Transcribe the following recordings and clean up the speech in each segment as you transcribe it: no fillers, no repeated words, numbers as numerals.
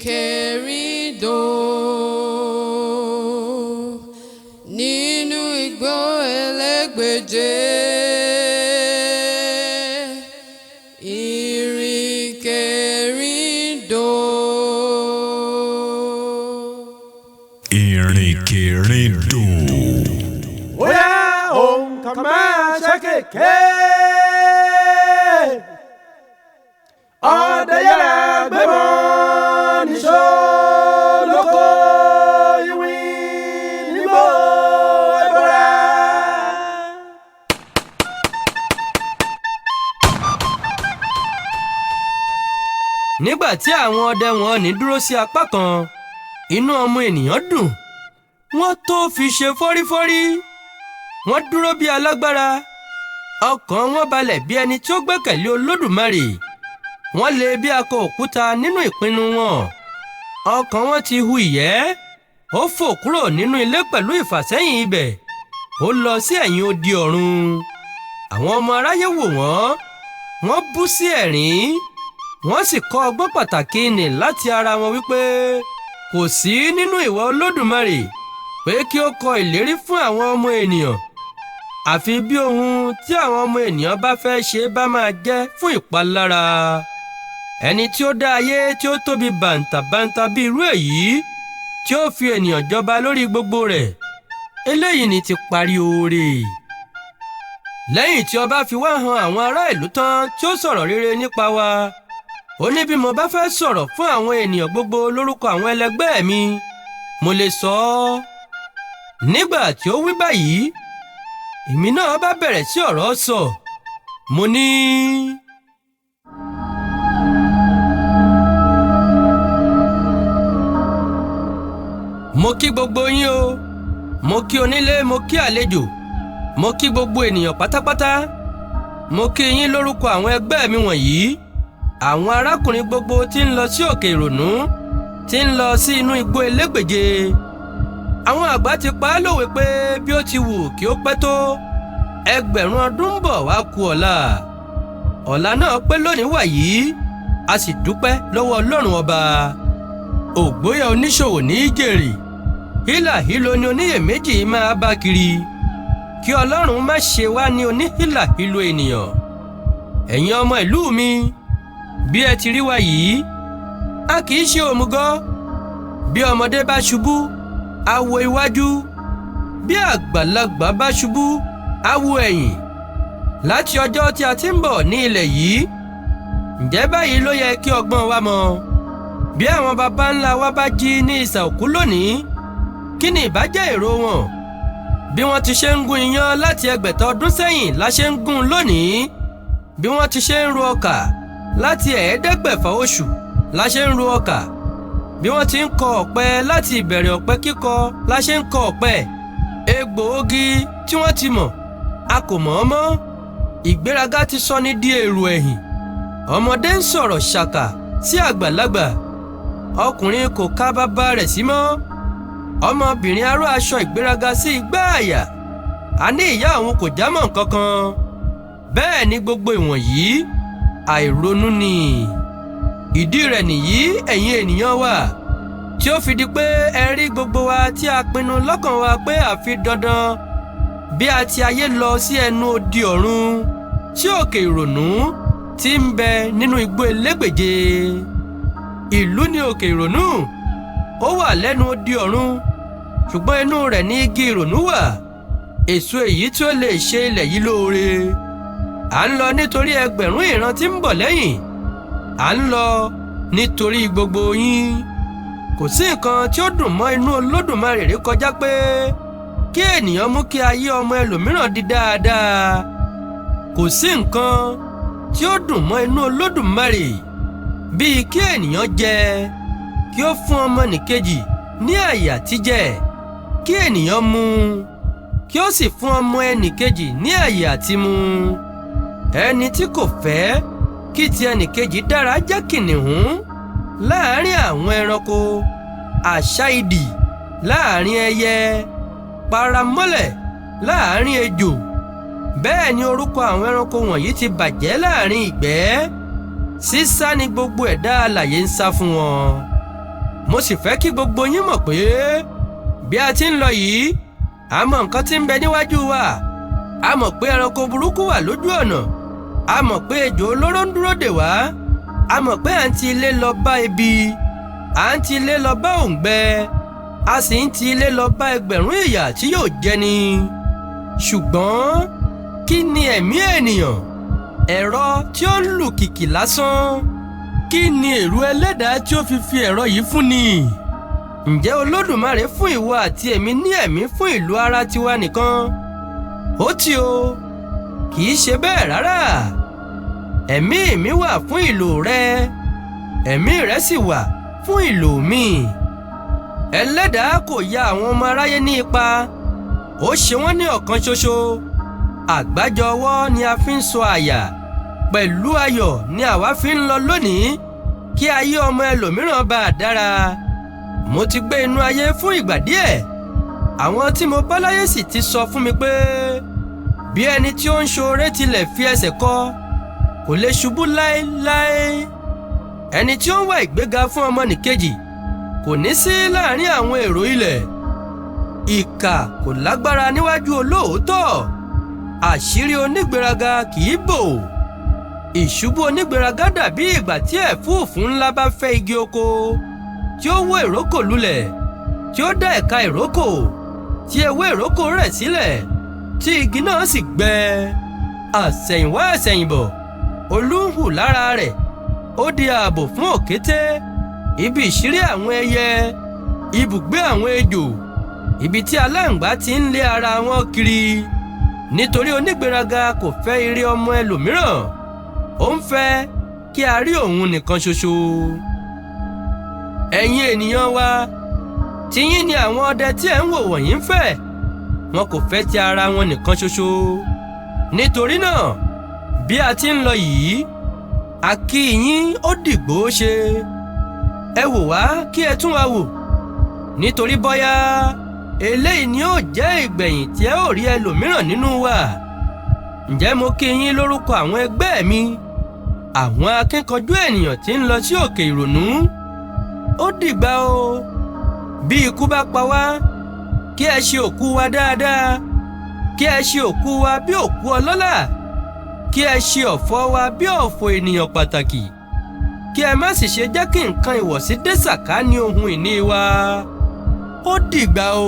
Ìrìnkèrindò nínú igbó elégbèje. Ìrìnkèrindò. Ìrìnkèrindò. Ó yá òun kàn máa ṣe kéèké. Ọdẹ yára gbé mọ́ níṣó lóko ìwé nígbò ẹbọra. Nígbà tí àwọn ọdẹ wọn ní dúró sí apá kan, inú ọmọ ènìyàn dùn. Wọ́n tó fi ṣe fọ́rífọ́rí. Wọ́n dúró bí alágbára. Ọkàn wọn balẹ̀ bí ẹni tí ó gbẹ́kẹ̀lé Olódùmarè. Wọ́n le bí akọ òkúta nínú ìpinnu wọn. Ọkàn wọn ti hu ìyẹ́. Ó fò kúrò nínú ilé pẹ̀lú ìfàsẹ́yìn ibẹ̀. Ó lọ sí ẹ̀yìn odi ọ̀run. Àwọn ọmọ aráyé wò wọ́n. Wọ́n bú sí ẹ̀rín. Wọ́n sì kọ́ ọgbọ́n pàtàkì nì láti ara wọn wípé kò sí nínú ìwà Olódùmarè pé kí ó kọ ìlérí fún àwọn ọmọ ènìyàn, àfi bí ohun tí àwọn ọmọ ènìyàn bá fẹ́ ṣe bá máa jẹ́ fún ìpalára. Ẹni tí ó dá ayé tí ó tóbi bàǹtàbàǹtà bí irú èyí, tí ó fi ènìyàn jọba lórí gbogbo rẹ̀, eléyìí ni ti parí oore. Lẹ́yìn tí ọba fi wá hàn àwọn ará ìlú tán tí ó sọ̀rọ̀ rere nípa wa, ó ní bí mo bá fẹ́ sọ̀rọ̀ fún àwọn ènìyàn gbogbo lórúkọ àwọn ẹlẹgbẹ́ mi, mo lè sọ ọ́. Nígbà tí ó wí báyìí, èmi náà bá bẹ̀rẹ̀ sí ọ̀rọ̀ sọ. Mo ní. Mo kí gbogbo yín o. Mo kí onílé, mo kí àlejò. Mo kí gbogbo ènìyàn pátápátá. Mo kí yín lórúkọ àwọn ẹgbẹ́ mi wọ̀nyí. Àwọn arákùnrin gbogbo tí ń lọ sí òkè ìrònú, tí ń lọ sí inú igbó elégbèje. Àwọn àgbà ti pa á lówe pé bí ó ti wù kí ó pẹ́ tó, 1,000 ọdún ń bọ̀ wá ku ọ̀la. Ọ̀la náà pé lónìí wàyí, a sì dúpẹ́ lọ́wọ́ Ọlọ́run ọba. Ògbóyà oníṣòwò ní í jèrè, hílàhílo ni oníyèméjì máa bá kiri. Kí Ọlọ́run má ṣe wá ní oníhílàhílo ènìyàn. Ẹ̀yin ọmọ ìlú mi, bí ẹ ti rí wa yìí, a kì í ṣe òmùgọ̀. Bí ọmọdé bá ṣubú, a wo iwájú. Bí àgbàlagbà bá ṣubú, a wo ẹ̀yìn. Láti ọjọ́ tí a ti ń bọ̀ ní ilẹ̀ yìí, ǹjẹ́ báyìí ló yẹ kí ọgbọ́n wa mọ̀? Bí àwọn baba ńlá wa bá jí ní ìsà òkú lónìí, kí ni ìbá jẹ́ èrò wọn? Bí wọ́n ti ṣe ń gún iyán láti 6,000 ọdún sẹ́yìn la ṣe ń gún lónìí. Bí wọ́n ti ṣe ń ro ọkà láti 500 oṣù la ṣe ń ro ọkà. Bí wọ́n ti ń kọ ọ̀pẹ láti ìbẹ̀rẹ̀ ọ̀pẹ kíkọ la ṣe ń kọ ọ̀pẹ. Egbòogi tí wọ́n ti mọ̀, a kò mọ̀ ọ́ mọ́. Ìgbéraga ti sọ ní di èrò ẹ̀yìn. Ọmọdé ń sọ̀rọ̀ ṣàkà sí àgbàlagbà. Ọkùnrin kò ká bàbá rẹ̀ sí mọ́. Ọmọbìnrin aró aṣọ ìgbéraga sí igbá àyà. A ní ìyá òun kò jámọ́ nǹkankan. Bẹ́ẹ̀ ni gbogbo ìwọ̀nyí àìronú ni. Ìdí rẹ̀ nìyí, ẹ̀yin ènìyàn wa, tí ó fi di pé ẹ rí gbogbo wa tí a pinnu lọ́kàn wa pé àfi dandan bí a ti ayé lọ sí ẹnu odi ọ̀run, sí òkè ìrònú tí ń bẹ nínú igbó elégbèje. Ìlú ni òkè ìrònú, ó wà lẹ́nu odi ọ̀run, ṣùgbọ́n inú rẹ̀ ní igi ìrònú wà, èso èyí tí ó lè ṣe ilẹ̀ yìí lóore. À ń lọ nítorí 1,000 ìran tí ń bọ̀ lẹ́yìn. À ń lọ nítorí gbogbo yín. Kò sí nǹkan tí ó dùn mọ́ inú Olódùmarè rí kọjá pé kí ènìyàn mú kí ayé ọmọ ẹlòmíràn di dáadáa. Kò sí nǹkan tí ó dùn mọ́ inú Olódùmarè bíi kí ènìyàn jẹ, kí ó fún ọmọnìkejì ní àyè àtijẹ, kí ènìyàn mu, kí ó sì fún ọmọ ẹnìkejì ní àyè àtimu. Ẹni tí kò fẹ́ kí ti ẹnìkejì dára jẹ́ kìnìún láàárín àwọn ẹranko, àṣá idì láàárín ẹyẹ, paramọ́lẹ̀ láàárín ejò. Bẹ́ẹ̀ ni orúkọ àwọn ẹranko wọ̀nyí ti bàjẹ́ láàrin ìgbẹ́. Sísá ni gbogbo ẹ̀dá alààyè ń sá fún wọn. Mo sì fẹ́ kí gbogbo yín mọ̀ pé bí a ti ń lọ yìí, a mọ̀ nǹkan tí ń bẹ níwájú wa. A mọ̀ pé ẹranko burúkú wà lójú ọ̀nà. A mọ̀ pé ejò olóró ń dúró dè wá. A mọ̀ pé à ń ti ilé lọ bá ibi, à ń ti ilé lọ bá òǹgbẹ, a sì ń ti ilé lọ bá ẹgbẹ̀rún ìyà tí yóò jẹni. Ṣùgbọ́n kí ni ẹ̀mí ènìyàn? Ẹ̀rọ tí ó ń lù kìkì lásán. Kí ni èrò ẹlẹ́dàá tí ó fi fi ẹ̀rọ yìí fún ni? Ǹjẹ́ Olódùmarè fún ìwọ àti èmi ní ẹ̀mí fún ìlú ara tiwa nìkan? Ó ti o, kì í ṣe bẹ́ẹ̀ rárá. Ẹ̀mí mi wà fún ìlò rẹ, ẹ̀mí rẹ sì wà fún ìlò mi. Ẹlẹ́dàá kò ya àwọn ọmọ aráyé ní ipa, ó ṣe wọ́n ní ọ̀kan ṣoṣo. Àgbájọ ọwọ́ ni a fi ń sọ àyà, pẹ̀lú ayọ̀ ni àwa fi ń lọ lónìí kí ayé ọmọ ẹlòmíràn bá a dára. Mo ti gbé inú ayé fún ìgbà díẹ̀. Àwọn tí mo bá láyé sì ti sọ fún mi pé bí ẹni tí ó ń ṣoore tilẹ̀ fi ẹsẹ̀ kọ, kò lè ṣubú láéláé. Ẹni tí ó ń wá ìgbéga fún ọmọnìkejì kò ní sí láàrin àwọn èrò ilẹ̀. Ìkà kò lágbára níwájú olóòótọ́. Àṣírí onígbéraga kì í bò. Ìṣubú onígbéraga dàbí ìgbà tí ẹ̀fúùfù ńlá bá fẹ́ igi oko, tí ó wó ìrókò lulẹ̀, tí ó dá ẹ̀ka ìrókò, tí ewé ìrókò rẹ̀ sílẹ̀, tí igi náà sì gbẹ. Àsẹ̀yìnwá àsẹ̀yìnbọ̀, olú ń hù lára rẹ̀, ó di ààbò fún òkété, ibi ìṣírí àwọn ẹyẹ, ibùgbé àwọn ejò, ibi tí aláǹgbá ti ń lé ara wọn kiri. Nítorí onígbéraga kò fẹ́ ire ọmọ ẹlòmíràn, ó ń fẹ́ kí a rí òun nìkan ṣoṣo. Ẹ̀yin ènìyàn wa, tiyín ni àwọn ọdẹ tí ẹ̀ ń wò wọ̀nyí ń fẹ́. Wọn kò fẹ́ ti ara wọn nìkan ṣoṣo. Nítorí náà, bí a ti ń lọ yìí, a kí yín ó dìgbò ṣe. Ẹ wò wá kí ẹ tún wa wò. Nítorí bóyá eléyìí ni ó jẹ́ ìgbẹ̀yìn tí ẹ ó rí ẹlòmíràn nínú wa. Ǹjẹ́ mo kí yín lórúkọ àwọn ẹgbẹ́ mi, àwọn akíkanjú ènìyàn tí ń lọ sí òkè ìrònú. Ó dìgbà o. Bí ikú bá pa wá, kí ẹ ṣe òkú wa dáadáa, kí ẹ ṣe òkú wa bí òkú ọlọ́lá, kí ẹ ṣe ọ̀fọ̀ wa bí ọ̀fọ̀ ènìyàn pàtàkì, kí ẹ má sì ṣe jẹ́ kí nǹkan ìwọ̀sí dé sàkání ohun ìní wa. Ó dìgbà o.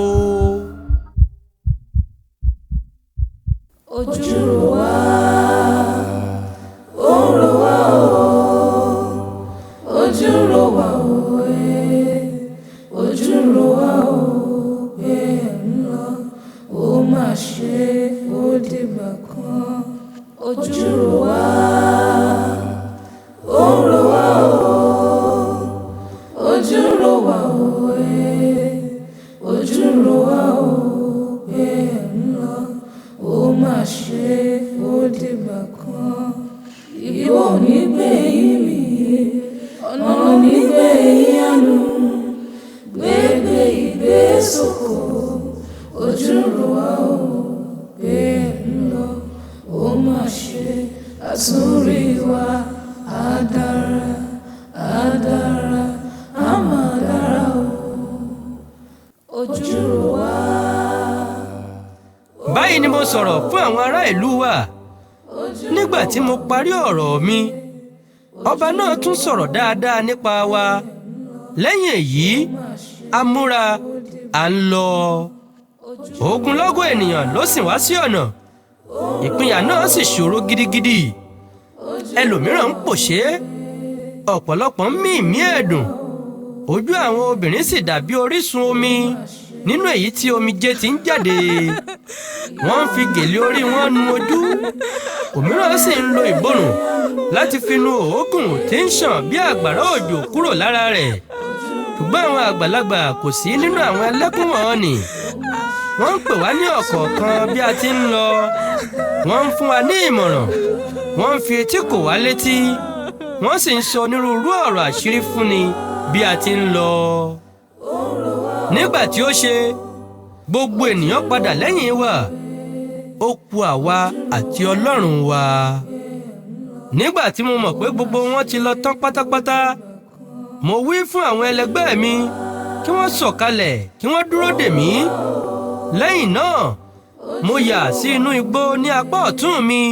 Ojú rò wá, ó ń rò wá o, ojú rò wá o, ojú rò wá o, pé ẹ̀ ń lọ, ó mà ṣe ó dìgbà kan. Ojú rò wá, ó ń rò wá o, ojú rò wá o, ojú rò wá o, pé ẹ̀ ń lọ, ó mà ṣe ó dìgbà kan. Ìwọ ò ní gbé yín mi, ọ̀nà ò ní gbé yín àánú, gbégbé ìgbésòkò, ojú rò wá o, pé ẹ̀ ń lọ, ó mà ṣe àtúnrí wa, á dára, á dára, á mà dára o. Ojú rò wá. Báyìí ni mo sọ̀rọ̀ fún àwọn ará ìlú wa. Nígbà tí mo parí ọ̀rọ̀ mi, ọba náà tún sọ̀rọ̀ dáadáa nípa wa. Lẹ́yìn èyí, a múra, à ń lọ. Ogunlọ́gọ̀ ènìyàn ló sì wá sí ọ̀nà. Ìpínyà náà sì ṣòro gidigidi. Ẹlòmíràn ń pòṣé, ọ̀pọ̀lọpọ̀ ń mí ìmí ẹ̀dùn. Ojú àwọn obìnrin sì dàbí orísun omi nínú èyí tí omijé ti ń jáde. Wọ́n ń fi gèlè orí wọn nu ojú. Òmíràn sì ń lo ìborùn láti fi nu òógùn tí ń ṣàn bí àgbàrá òjò kúrò lára rẹ̀. Ṣùgbọ́n àwọn àgbàlagbà kò sí nínú àwọn ẹlẹ́kùn wọn ni. Wọ́n ń pè wá ní ọ̀kọ̀ọ̀kan bí a ti ń lọ. Wọ́n ń fún wa ní ìmọ̀ràn. Wọ́n ń fi etí kò wá létí. Wọ́n sì ń sọ onírúurú ọ̀rọ̀ àṣírí fúnni bí a ti ń lọ. Nígbà tí ó ṣe, gbogbo ènìyàn padà lẹ́yìn wa. Ó kù àwa àti Ọlọ́run wa. Nígbà tí mo mọ̀ pé gbogbo wọn ti lọ tán pátápátá, mo wí fún àwọn ẹlẹgbẹ́ mi kí wọ́n sọ̀kalẹ̀ kí wọ́n dúró dè mí. Lẹ́yìn náà mo yà sí inú igbó ní apá ọ̀tún mi.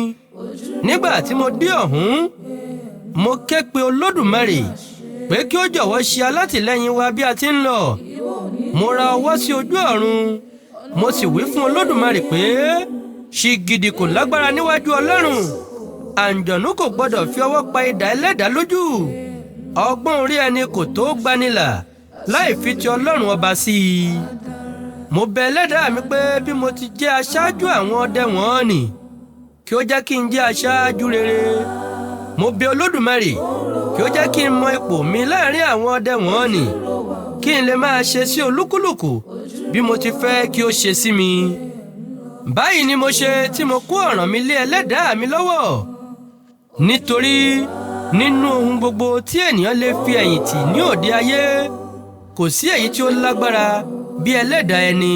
Nígbà tí mo dé ọ̀hún, mo ké pe Olódùmarè pé kí ó jọ̀wọ́ ṣe alátìlẹ́yìn wa bí a ti ń lọ. Mo ra ọwọ́ sí ojú ọ̀run, mo sì wí fún Olódùmarè pé ṣìgìdì kò lágbára níwájú Ọlọ́run, àǹjọ̀nú kò gbọ́dọ̀ fi ọwọ́ pa idà ẹlẹ́dàá lójú, ọgbọ́n orí ẹni kò tó gbanilà láì fi ti Ọlọ́run ọba sí i. Mo bẹ̀ ẹlẹ́dàá mi pé bí mo ti jẹ́ aṣáájú àwọn ọdẹ wọ̀n nì, kí ó jẹ́ kí n jẹ́ aṣáájú rere. Mo bẹ̀ Olódùmarè kí ó jẹ́ kí n mọ ipò mi láàrin àwọn ọdẹ wọ̀n nì, kí n lè máa ṣe sí olúkúlùkù bí mo ti fẹ́ kí ó ṣe sí mi. Báyìí ni mo ṣe tí mo kó ọ̀ràn mi lé ẹlẹ́dàá mi lọ́wọ́, nítorí nínú ohun gbogbo tí ènìyàn lè fi ẹ̀yìn tì ní òde ayé, kò sí èyí tí ó lágbára bí ẹlẹ́dàá ẹni.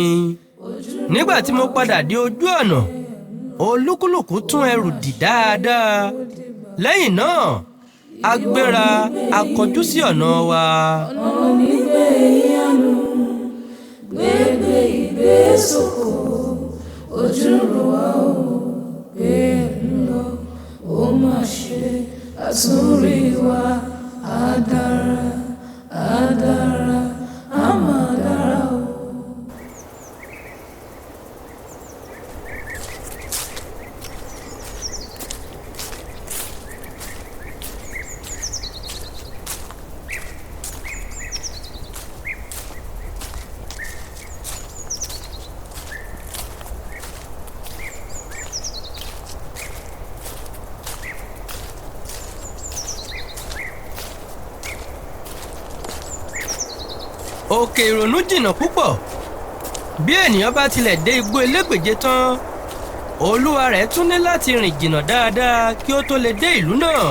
Nígbà tí mo padà dé ojú ọ̀nà, olúkúlùkù tún ẹrù dì dáadáa. Lẹ́yìn náà a gbéra, a kọjú sí ọ̀nà wa. Ọ̀nà onígbé ìyanu, gbégbé ìgbésòkò, ojú rò wá o, pé ń lọ, ó mà ṣe àtúnrí wa, á dára, á dára, á mà dára o. Òkè ìrònú jìnnà púpọ̀. Bí ènìyàn bá tilẹ̀ dé igbó elégbèje tán, olúwa rẹ̀ tún ní láti rìn jìnnà dáadáa kí ó tó lè dé ìlú náà.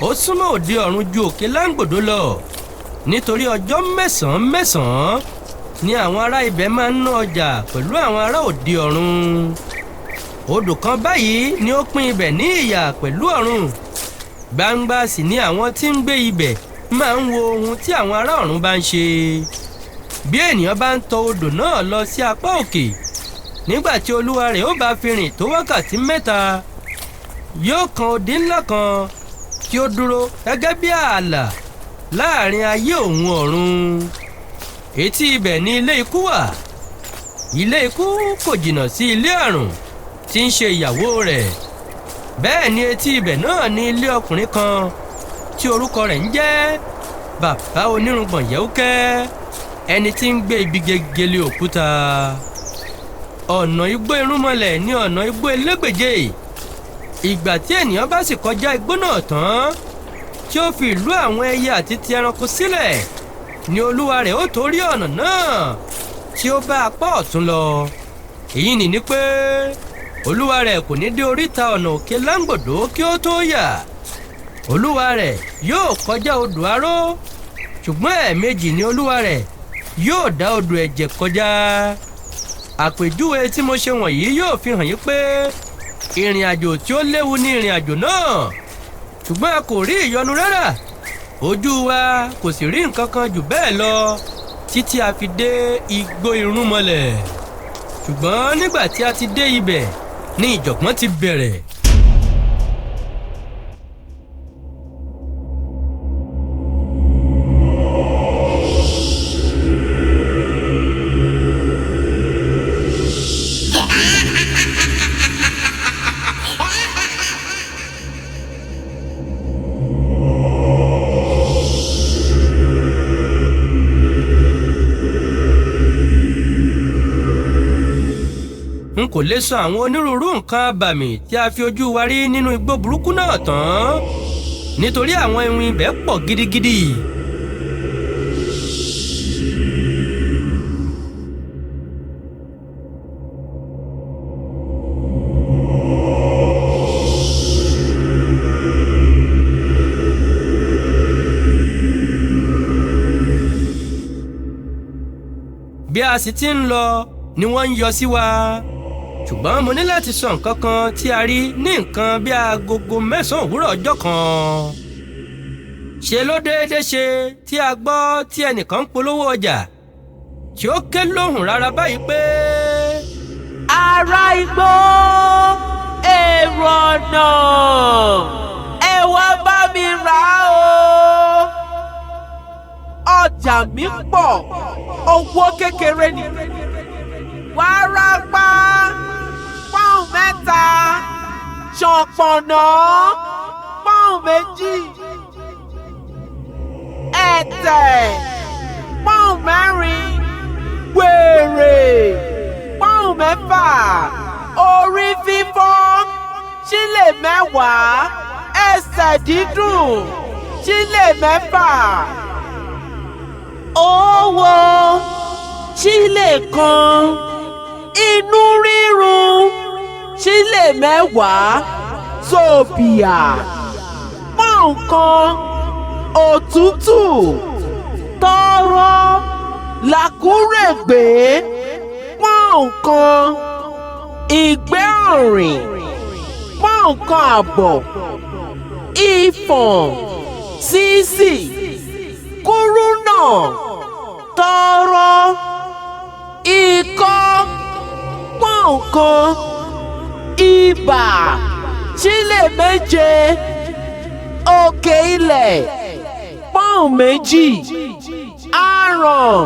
Ó súnmọ́ òde ọ̀run ju òkè Láńgbòdo lọ, nítorí ọjọ́ mẹ́sàn-án mẹ́sàn-án ni àwọn ará ibẹ̀ máa ń ná ọjà pẹ̀lú àwọn ará òde ọ̀run. Odò kan báyìí ni ó pín ibẹ̀ ní ìyà pẹ̀lú ọ̀run. Gbangba sì ni àwọn tí ń gbé ibẹ̀ máa ń wo ohun tí àwọn ará ọ̀run bá ń ṣe. Bí ènìyàn bá ń tọ odò náà lọ sí apá òkè, nígbà tí olúwa rẹ̀ ó bá fi rìn tó wákàtí 3, yóò kan odi ńlá kan tí ó dúró gẹ́gẹ́ bí ààlà láàrin ayé òun ọ̀run. Etí ibẹ̀ ni ilé ikú wà. Ilé ikú kò jìnnà sí ilé àrùn tí ń ṣe ìyàwó rẹ̀. Bẹ́ẹ̀ ni etí ibẹ̀ náà ni ilé ọkùnrin kan tí orúkọ rẹ̀ ń jẹ́ Bàbá Onírùngbọ̀n Yẹ́úkẹ́, ẹni tí ń gbé ibi gegele òkúta. Ọ̀nà igbó irúnmọlẹ̀ ní ọ̀nà igbó elégbèje. Ìgbà tí ènìyàn bá sì kọjá igbó náà tán, tí ó fi ìlú àwọn ẹyẹ àti ti ẹranko sílẹ̀, ni olúwa rẹ̀ ó torí ọ̀nà náà tí ó bá apá ọ̀tún lọ. Èyí nì ní pé olúwa rẹ̀ kò ní dé oríta ọ̀nà òkè Láńgbòdo kí ó tó yà. Olúwa rẹ̀ yóò kọjá odò aró, ṣùgbọ́n ẹ̀ẹ̀mejì ni olúwa rẹ̀ yóò dá odò ẹ̀jẹ̀ kọjá. Àpèjúwe tí mo ṣe wọ̀nyí yóò fi hàn yín pé ìrìn àjò tí ó léwu ni ìrìn àjò náà, ṣùgbọ́n a kò rí ìyọnu rárá. Ojú wa kò sì rí nǹkan kan jù bẹ́ẹ̀ lọ títí a fi dé igbó irúnmọlẹ̀. Ṣùgbọ́n nígbà tí a ti dé ibẹ̀ ni ìjọ̀gbọ́n ti bẹ̀rẹ̀. N kò lè sọ àwọn onírúurú nǹkan abàmì tí a fi ojú wa rí nínú igbó burúkú náà tán, nítorí àwọn iwin ibẹ̀ pọ̀ gidigidi. Bí a sì ti ń lọ ni wọ́n ń yọ sí wa. Ṣùgbọ́n mo ní láti sọ nǹkan kan tí a rí ní nǹkan bí agogo 9 òwúrọ̀ ọjọ́ kan. Ṣe ló déédéé ṣe tí a gbọ́ tí ẹnìkan ń polówó ọjà tí ó ké lóhùn rárá báyìí pé: Ará igbó, èrò ọ̀nà, ẹ wá bá mi rà o. Ọjà mi pọ̀, owó kékeré ni. Wárápá pọ́ùn 3, ṣọ̀pọ̀nà pọ́ùn 2, ẹ̀tẹ̀ pọ́ùn 4, wèrè pọ́ùn 6, orí fífọ́ sílè 10, ẹsẹ̀ dídùn sílè 6, owó sílè 1, inú rírun sílè 10, sòbìà pọ́ùn 1, òtútù tọrọ làkúrègbé pọ́ùn 1, ìgbẹ́ ọ̀rìn pọ́ùn 1.5, ìfọ̀n sísì kúrúnà tọrọ ikọ́ pọ́ùn 1, ibà sílè 7, òkè ilẹ̀ pọ́ùn 2, aràn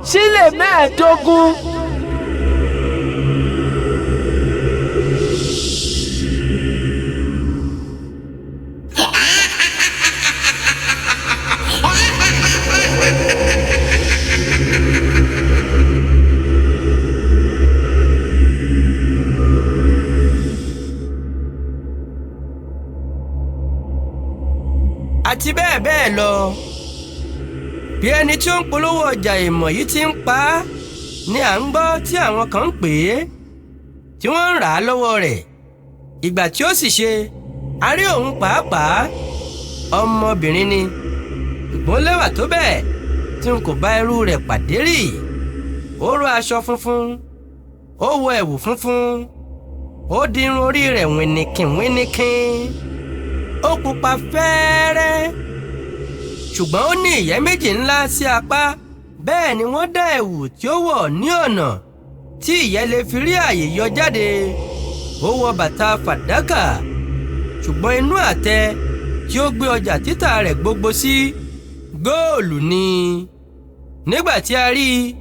sílè 15. Àti bẹ́ẹ̀ bẹ́ẹ̀ lọ. Bí ẹni tí ó ń polówó ọjà ìmọ̀ yìí ti ń pa á ni à ń gbọ́ tí àwọn kan ń pè é tí wọ́n ń rà á lọ́wọ́ rẹ̀. Ìgbà tí ó sì ṣe, a rí òun pàápàá, ọmọbìnrin ni, ṣùgbọ́n lẹ́wà tó bẹ́ẹ̀ tí n kò bá irú rẹ̀ pàdé rí. Ó ró aṣọ funfun, ó wọ ẹ̀wù funfun, ó di irun orí rẹ̀ wìnìkìn wìnìkìn, ó pupa fẹ́ẹ́rẹ́, ṣùgbọ́n ó ní ìyẹ́ méjì ńlá sí apá. Bẹ́ẹ̀ ni wọ́n dá ẹ̀wù tí ó wọ̀ ní ọ̀nà tí ìyẹ́ lè fi rí àyè yọ jáde. Ó wọ bàtà fàdákà, ṣùgbọ́n inú àtẹ tí ó gbé ọjà títà rẹ̀ gbogbo sí góòlù ni. Nígbà tí a rí i,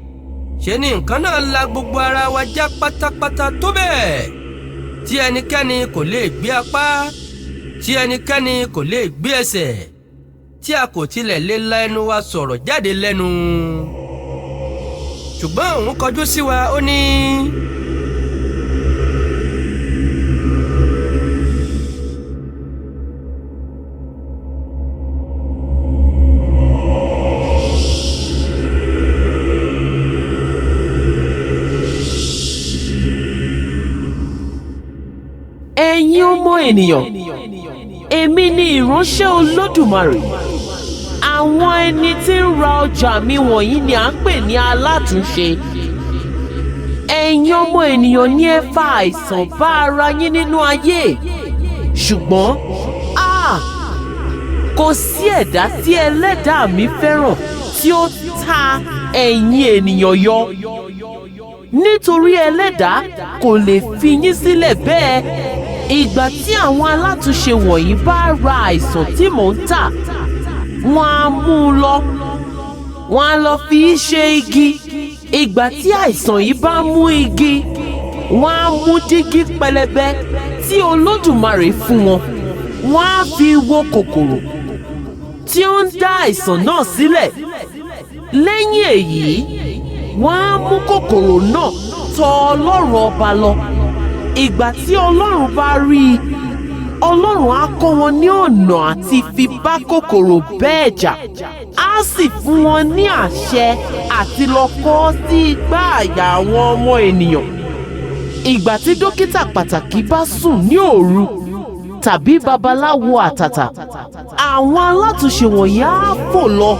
ṣe ni nǹkan náà la gbogbo ara wa já pátápátá tó bẹ́ẹ̀ tí ẹnikẹ́ni kò lè gbé apá, tí ẹnikẹ́ni kò lè gbé ẹsẹ̀, tí a kò tilẹ̀ lè la ẹnu wa sọ̀rọ̀ jáde lẹ́nu. Ṣùgbọ́n òun kọjú sí wa, ó ní: Ẹ̀yin ọmọ ènìyàn, èmi ni ìránṣẹ́ Olódùmarè. Àwọn ẹni tí ń ra ọjà mi wọ̀nyí ni à ń pè ní alátúnṣe. Ẹ̀yin ọmọ ènìyàn ni ẹ fa àìsàn bá ara yín nínú ayé. Ṣùgbọ́n kò sí ẹ̀dá tí ẹlẹ́dàá mi fẹ́ràn tí ó ta ẹ̀yin ènìyàn yọ. Nítorí ẹlẹ́dàá kò lè fi yín sílẹ̀ bẹ́ẹ̀. Ìgbà tí àwọn alátúnṣe wọ̀nyí bá ra àìsàn tí mò ń tà, wọ́n á mú un lọ, wọ́n á lọ fi í ṣe igi. Ìgbà tí àìsàn yìí bá mú igi, wọ́n á mú dígí pẹlẹbẹ tí Olódùmarè fún wọn, wọ́n á fi wo kòkòrò tí ó ń dá àìsàn náà sílẹ̀. Lẹ́yìn èyí, wọ́n á mú kòkòrò náà tọ̀ Ọlọ́run ọba lọ. Ìgbà tí Ọlọ́run bá rí i, Ọlọ́run á kọ́ wọn ní ọ̀nà àti fi bá kòkòrò bẹ́ẹ̀ jà, á sì fún wọn ní àṣẹ àti lọ kọ́ sí igbá àyà àwọn ọmọ ènìyàn. Ìgbà tí dókítà pàtàkì bá sùn ní òru tàbí babaláwo àtàtà, àwọn alátúnṣe wọ̀nyí á fò lọ,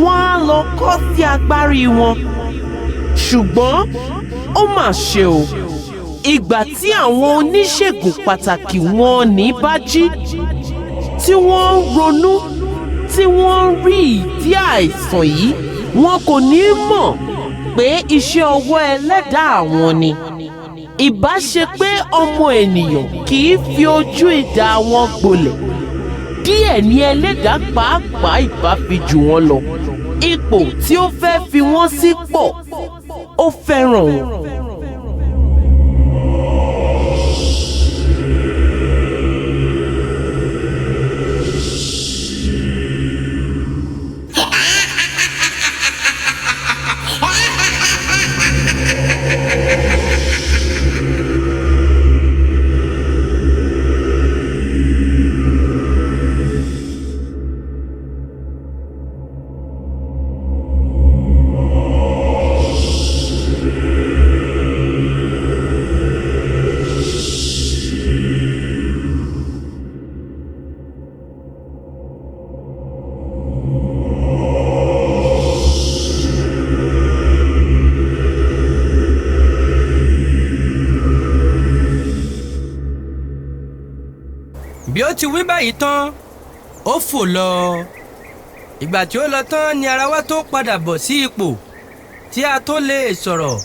wọ́n á lọ kọ́ sí agbárí wọn. Ṣùgbọ́n ó mà ṣe o. Ìgbà tí àwọn oníṣègùn pàtàkì wọn ní bá jí, tí wọ́n ń ronú, tí wọ́n ń rí ìdí àìsàn yìí, wọn kò ní mọ̀ pé iṣẹ́ ọwọ́ ẹlẹ́dàá àwọn ni. Ìbá ṣe pé ọmọ ènìyàn kì í fi ojú idà wọn gbolẹ̀ díẹ̀ ní ẹlẹ́dàá pàápàá ìbá fi jù wọ́n lọ. Ipò tí ó fẹ́ fi wọ́n sí pọ̀, ó fẹ́ràn wọn. Bí ó ti wí báyìí tán, ó fò lọ. Ìgbà tí ó lọ tán ni ara wa tó padà bọ̀ sí ipò tí a tó lè sọ̀rọ̀,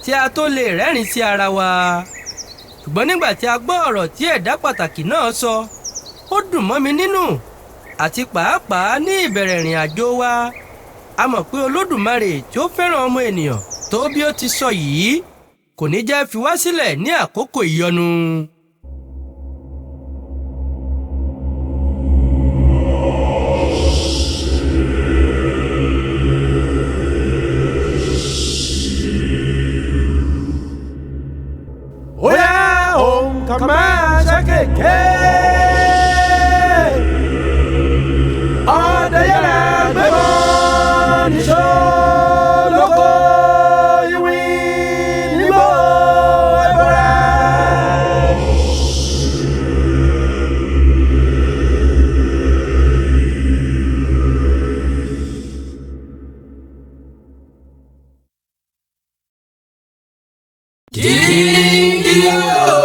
tí a tó lè rẹ́rìn sí ara wa. Ṣùgbọ́n nígbà tí a gbọ́ ọ̀rọ̀ tí ẹ̀dá pàtàkì náà sọ, ó dùn mọ́ mi nínú, àti pàápàá ní ìbẹ̀rẹ̀ ìrìn àjò wa. A mọ̀ pé Olódùmarè tí ó fẹ́ràn ọmọ ènìyàn tó bí ó ti sọ yìí kò ní jẹ́ fi wá sílẹ̀ ní àkókò ìyọnu. Ó yá òǹkà máa ṣe kéèké. Ọdẹ yẹrẹ gbẹ́bọ̀ níṣó lóko ìwé nígbò ẹ̀bọ̀rẹ̀. Jíjí.